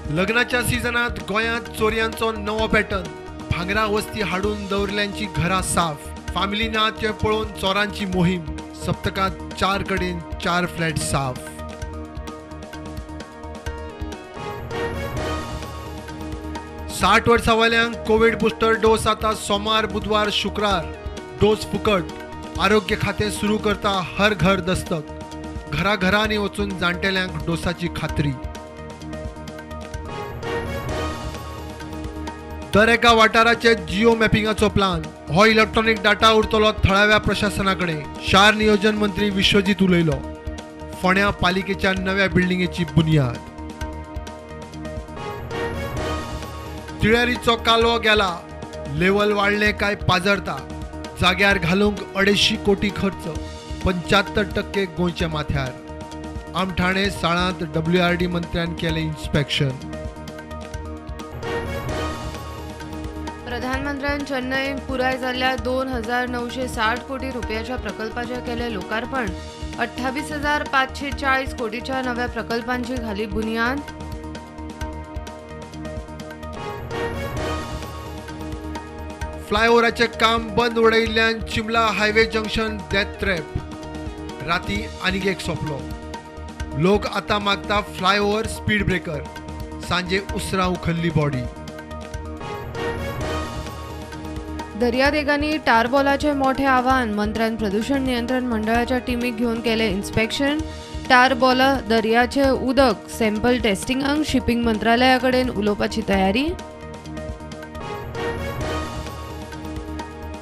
लग्नाच्या सीजनात गोंयांत चोरयांचो नवो पॅटर्न. भांगरा वस्ती हाडून दवरल्यांची घरां साफ. फामिली ना ते पळोवन चोरांची मोहीम. सप्तकांत 4 कडेन 4 फ्लॅट साफ. साठ वर्सां वयल्यांक कोवीड बुस्टर डोस आता सोमार, बुधवार, शुक्रार. डोस फुकट. आरोग्य खातें सुरू करता हर घर दस्तक. घराघरांनी वचून जाणटेल्यांक डोसाची खात्री. दर एका वाठाराचे जिओ मॅपिंगाचो प्लान. हो इलेक्ट्रॉनिक डाटा उरतलो थळाव्या प्रशासना कडेन. शार नियोजन मंत्री विश्वजीत उलयलो. फोंड्या पालिकेच्या नव्या बिल्डिंगेची बुनियाद. तिळेरीचो कालवो गेला. लेवल वाडलें काय पाजरता. जाग्यार घालूंक 250 कोटी खर्च. 75% गोंयच्या माथ्यार. आमठाणे साळांत WRD मंत्र्यान केलें इन्स्पेक्शन. प्रधानमंत्र्यान चेन्नय पुराय जाल्ल्या 2960 कोटी रुपयाच्या प्रकल्पाचें केलें लोकार्पण. 28,540 कोटीच्या नव्या प्रकल्पांची घाली बुनियाद. फ्लायओव्हराचें काम बंद उडयिल्ल्यान Chimla highway junction death trap. राती आनीक एक सोंपलो. लोक आतां मागता फ्लायओव्हर स्पीड ब्रेकर. सांजे उसरां उखल्ली बॉडी. दर्यादेगांनी टारबॉलाचें मोठें आव्हान. मंत्र्यान प्रदूषण नियंत्रण मंडळाच्या टिमीक घेवन केलें इन्स्पेक्शन. टारबॉल दर्याचें उदक सॅम्पल टेस्टिंगाक शिपिंग मंत्रालया कडेन उलोवपाची तयारी.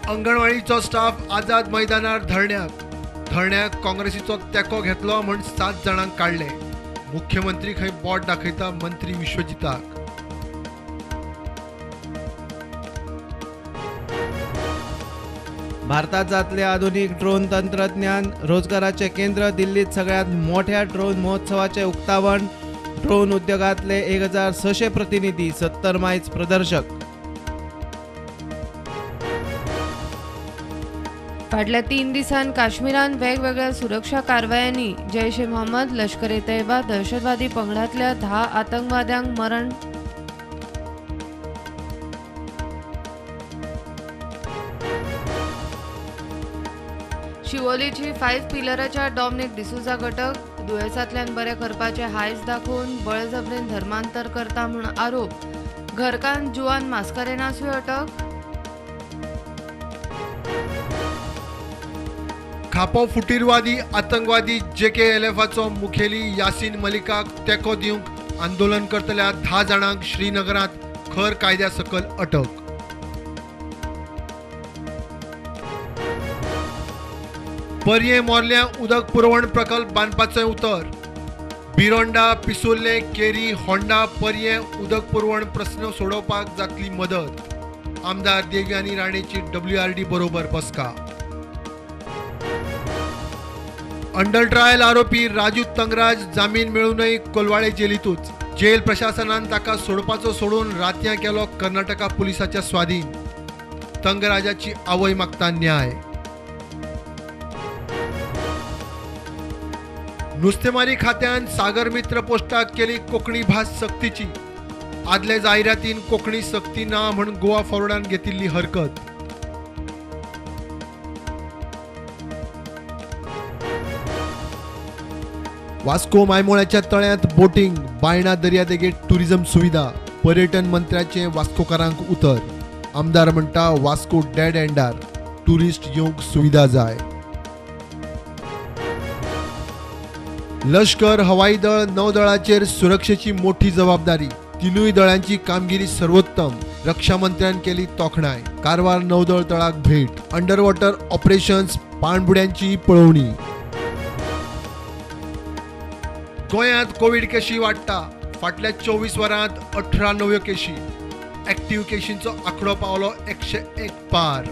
अंगणवाडीचो स्टाफ आझाद मैदानार धरण्याक. धरण्याक काँग्रेसीचो तेंको घेतलो म्हूण 7 जाणांक काडले. मुख्यमंत्री खंय बोट दाखयता मंत्री विश्वजिताक. भारतात जातले आधुनिक ड्रोन तंत्रज्ञान रोजगाराचे केंद्र. दिल्लीत सगळ्यात मोठ्या ड्रोन महोत्सवाचे उक्तावण. ड्रोन उद्योगातले 1600 प्रतिनिधी, 70 मायज प्रदर्शक. फाटल्या 3 दिसांत काश्मीरान वेगवेगळ्या सुरक्षा कारवायांनी जैश ए मोहम्मद, लश्कर ए तैयबा दहशतवादी पंगडांतल्या 10 आतंकवाद्यांक मरण. शिवोलीची 5 पिलराच्या डॉमनिक डिसुजा घटक. दुयेंसांतल्यान बरें करपाचे हायस दाखोवन बळजबरीन धर्मांतर करता म्हूण आरोप. घरकान्न जुआन मास्कारेनासूय अटक. खापो फुटीरवादी आतंकवादी JKLFाचो मुखेली यासीन मलिकाक तेंको दिवंक आंदोलन करतल्या 10 जाणांक श्रीनगरांत खर कायद्या सकल अटक. पर्ये मोर्ल्या उदक पुरवण प्रकल्प बांदपाचें उतर. बिरोंडा, पिसुर्ले, केरी, होंडा, पर्ये उदक पुरवण प्रस्न सोडोवपाक जातली मदत. आमदार देवयानी राणेची WRD बरोबर बसका. अंडर ट्रायल आरोपी राजू तंगराज जामीन मेळूनय कोलवाळे जेलीतूच. जेल प्रशासनान ताका सोडपाचो सोडून रातयां केलो कर्नाटका पुलिसाच्या स्वाधीन. तंगराजाची आवय मागता न्याय. नुस्तेमारी खात्यान सागर मित्र पोस्टाक केली कोंकणी भास सक्तीची. आदले जायरातीन कोंकणी सक्ती ना म्हूण गोवा फॉरवर्डान घेतिल्ली हरकत. वास्को मायमोळ्याच्या तळ्यांत बोटिंग. बायणा दर्यादेगेर टुरिझम सुविधा. पर्यटन मंत्र्याचें वास्कोकारांक उतर. आमदार म्हणटा वास्को डेड एंडार. टुरिस्ट येवंक सुविधा जाय. लश्कर, हवाई दळ, नौदळाचेर सुरक्षेची मोठी जबाबदारी. 3 दळांची कामगिरी सर्वोत्तम. रक्षा मंत्र्यान केली तोखणाय. कारवार नौदळ तळाक भेट. अंडरवॉटर ऑपरेशन्स पाणबुड्यांची पळोवणी. गोंयांत कोवीड केशी वाडटा. फाटल्या 24 वरांत 18 नव्यो केशी. एक्टिव्ह केशींचो आंकडो पावलो 101 पार.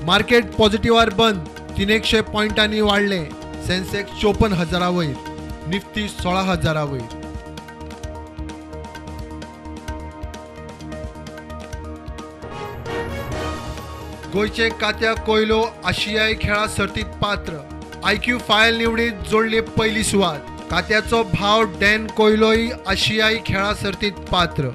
मार्केट पॉझिटिव्हार बंद. 300 पॉयंटांनी वाडलें. सेन्सेक्स 54,000 वयर, निफ्टी 16,000 वयर. गोंयचे कात्या कोयलो आशियाई खेळा सर्तीत पात्र. IQ file निवडीत जोडली पयली सुवात. कात्याचो भाव डॅन कोयलोय आशियाई खेळा सर्तीत पात्र.